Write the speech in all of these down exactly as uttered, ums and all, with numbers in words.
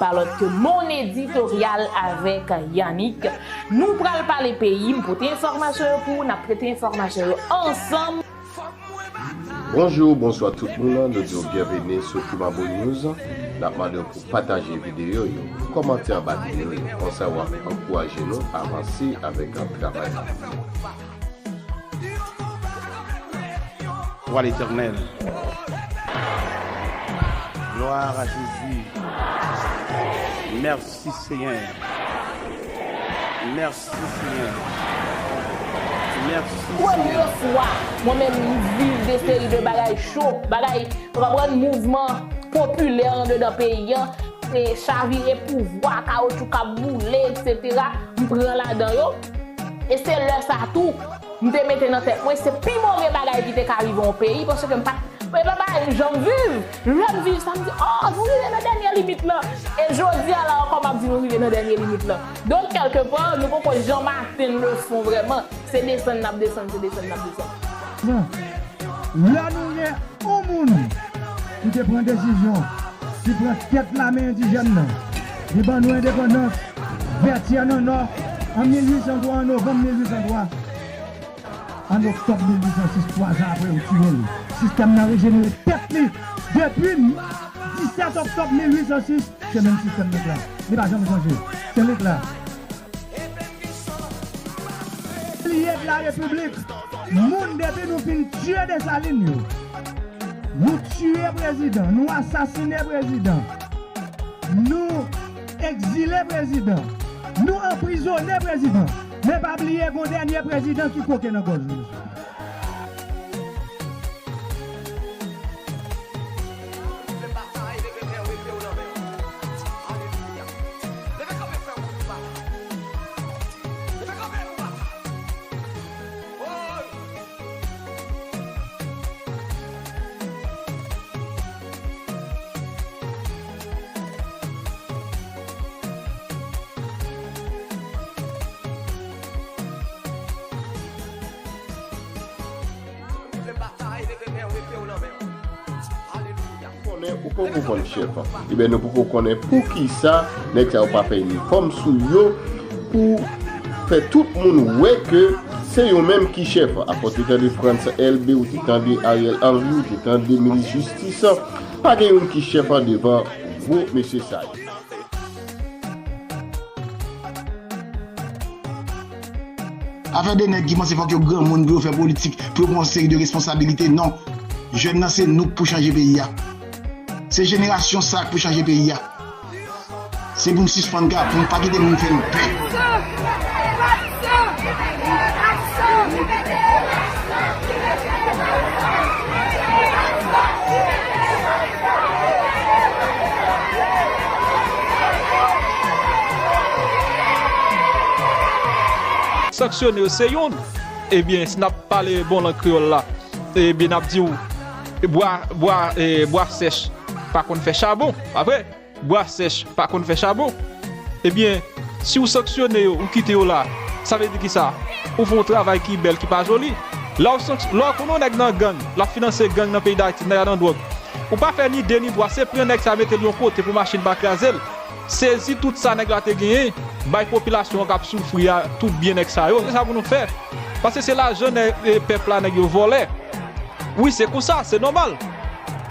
pa lòt ke Mon Editoryal avèk Yannick. Nou pral pale peyi, m pote enfòmasyon yo pou ou, n ap trete enfòmasyon yo ansanm. Bonjou, bonswa tout moun, nou di w byenveni sou Toumabo News. N ap mande w pou pataje videyo yo, kòmante anba videyo yo, konsa w ap ankouraje nou avanse avèk travay la. Gloire à l'Éternel. Gloire à Jésus. Merci Seigneur. Merci Seigneur. Merci Seigneur. Premye fwa, mwen menm, m viv de seri de bagay cho, bagay, w konprann, mouvman popilè andedan peyi an, e chavire pouvwa, kawotchou k ap boule, etsetera. M pran ladan yo. E se lè sa tou, m te mete nan tèt mwen, se pi move bagay ki te ka rive yon peyi, paske m pa t, e pa bagay m janm viv. Lè m viv sa, m di, oh, nou rive nan dènye limit lan. E jodi a la ankò, m ap di nou rive nan dènye limit lan. Donk, kèlke pa, nou poko janm atenn le fon vrèman. Se desann n ap desann, se desann n ap desann. Non. Lè nou gen yon moun ki te pran desizyon, ki pran tèt lame endijèn nan, li ban nou endepandans, Vètyè nan Nò, an mil uit san twa, an novanm mil uit san twa. An oktòb mil uit san sis, twa zan apre, yo tiye l. Sistèm nan rejenere tèt li. Depi disèt oktòb mil uit san sis, se menm sistèm nèg la. Li pa janm chanje. Se nèg la. Piliye de la Repiblik. Moun depi nou fin tiye Desalin yo. Nou tiye prezidan, nou asasine prezidan. Nou egzile prezidan. Nou anprizone prezidan. Men pa bliye gon dènye prezidan ki koke nan gòj li. Konnen ou poko konn chèf an. Ebyen, nou poko konnen poukisa nèg sa yo pa fè inifòm sou yo pou fè tout moun wè ke se yo menm ki chèf an. Afò ou te tande Frantz Elbé, ou te tande Ariel Henry, ou te tande minis jistis an. Pa gen youn ki chèf an devan gwo mesye sa yo. Afè de nèg ki panse fòk yo granmoun pou yo fè politik, pou yo pran yon seri de responsabilite, non. Jèn nan se nou k pou chanje peyi a. Se jenerasyon sa k pou chanje peyi a. Se pou n sispann ka, pou n pa kite moun fè n pè. Sanksyone yo se youn. Ebyen, si n ap pale bon lang kreyòl la, ebyen, n ap di w, bwa, bwa, e, bwa sèch pa konn fè chabon, pa vre? Bwa sèch pa konn fè chabon. Ebyen, si w sanksyone yo, ou kite yo la, sa vle di kisa? Ou fè yon travay ki bèl, ki pa joli. Lè w sanks-, lè w konnen yon nèg nan gang, l ap finanse gang nan peyi Dayiti, nan y al nan dwòg. Ou pa fè ni de ni twa, se pran nèg sa mete l yon kote pou machin pa kraze l. Sezi tout sa nèg la te genyen, bay popilasyon an k ap soufri a, tout byen nèg sa yo. Se sa pou nou fè. Paske se lajan nèg, e, pèp la nèg yo vòlè. Wi, se konsa, se nòmal.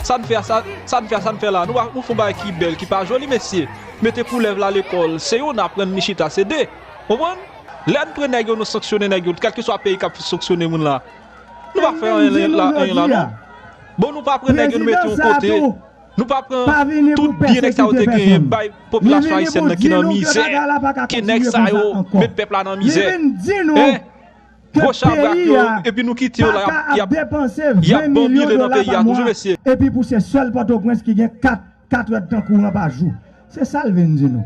Sa n fè a, sa, sa n fè a, sa n fè la. Nou pa, nou fè yon bagay ki bèl, ki pa joli, mesye. Mete koulèv la lekòl, se youn, aprann li chita, se de. Konprann? Lè n pran nèg yo, nou sanksyone nèg yo, kèlkeswa peyi k ap sanksyone moun la. Nou pa fè anyen la, anyen la, non. Bon, nou pa pran nèg yo, nou mete yon kote. Nou pa pran tout byen nèg sa yo te genyen, bay popilasyon ayisyèn nan ki nan mizè. Ke nèg sa yo met pèp la nan mizè. Hein? Gwo chabrak yo, epi nou kite yo la, y ap, y ap banbile nan peyi a toujou, mesye. Epi pou se sèl Pòtoprens ki gen kat, kat èdtan kouran pa jou. Se sa l vin di nou.